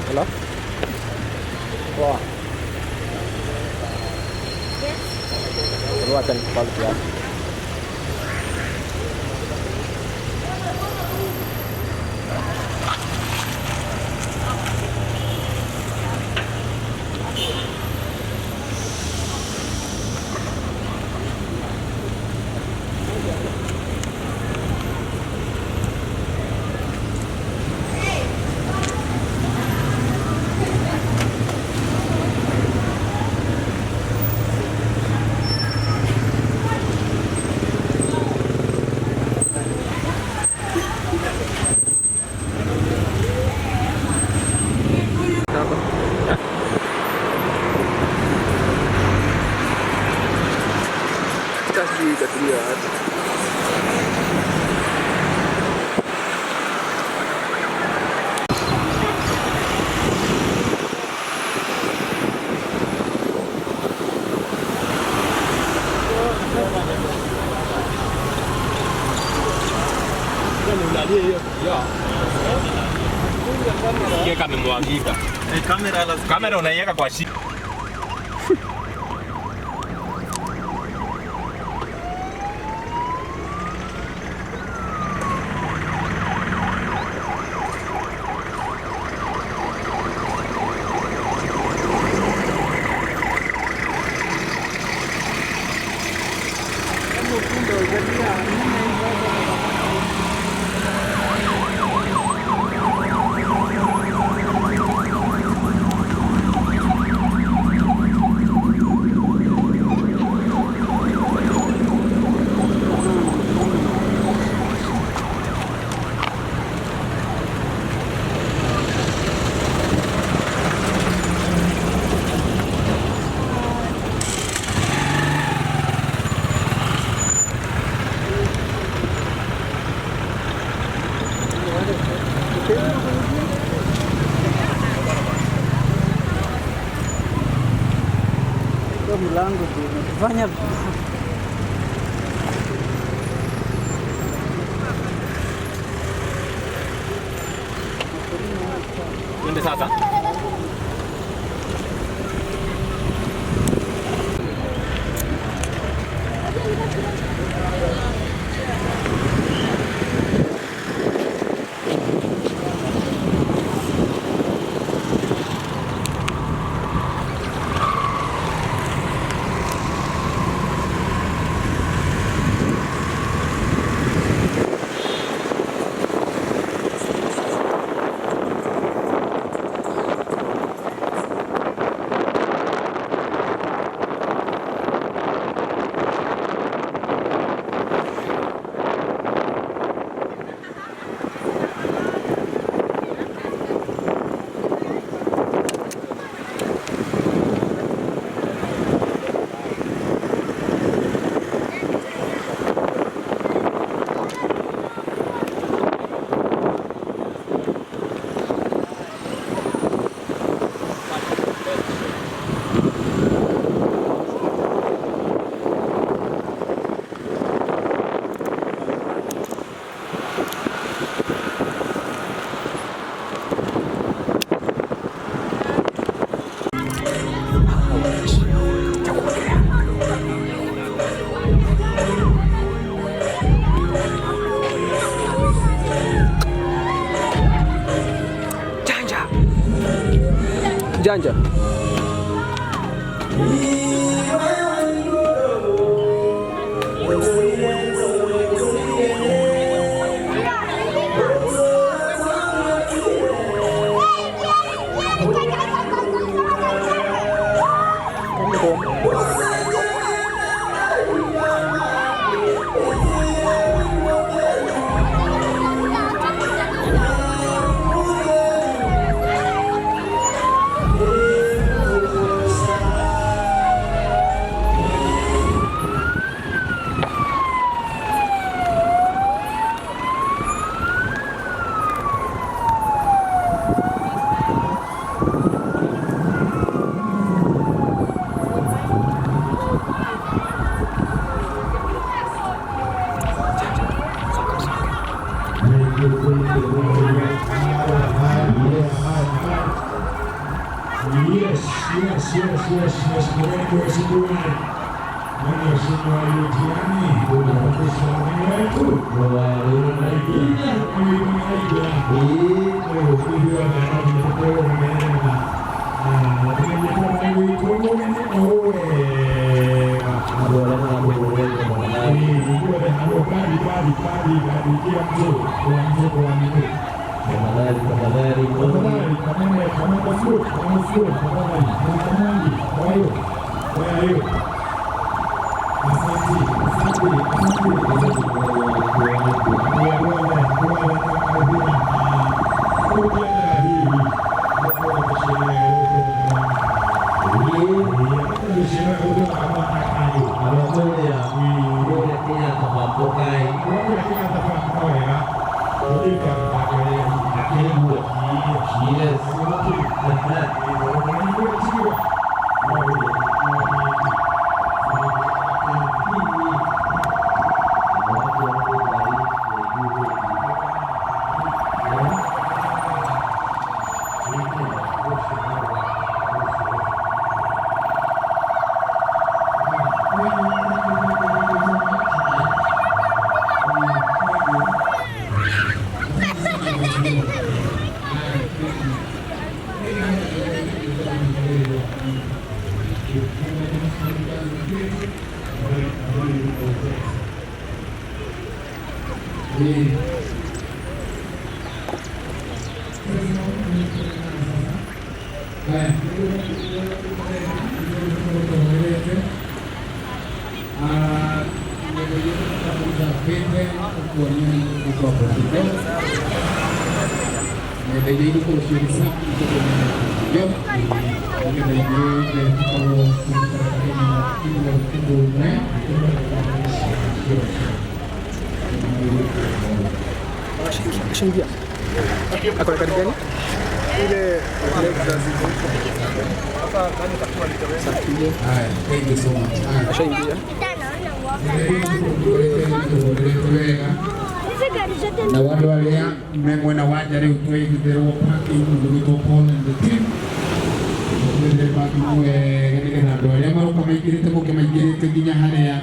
Hello? Poa. Acha nikupale kiasi. Sijui itatulia wapi. Kamemwagika. Kamera unaiweka kwa shi. Mlango umetufanya. Twende sasa. Janja. Yes, yes, yes, yes, yes. Ashaingia. Ako na gari gani? Ile Lexus. Thank you so much. Ashaingia. Na watu wale mwena waja leo twigithirwo parking gwitwo Paul and the team. Twigithirwo parking wega nigetha andu aria maroka maingirite moke maingirite nginya haria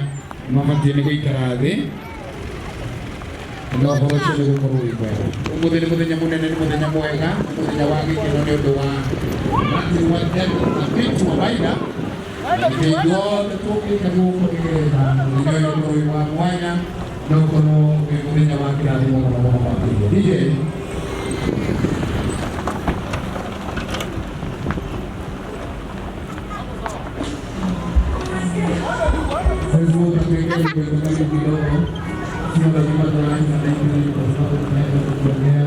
mabatie ni guikara thi. No horo cio ni gukorwo wi mwega. Umuthi ni muthenya munene, ni muthenya mwega, ni muthenya wa gikeno ni undu wa Martin Wanjagi na Bintu wa Maina. Ithuothe tũkĩte gũkũ nĩgetha mũthenya ũyũ ũkorwo wĩ wa mwanya na ũkorwo wĩ mũthenya wa kĩrathimo mũno mũno makĩria. DJ. Sio lazima tuanze na hivi kwa sababu tunaweza kuongea.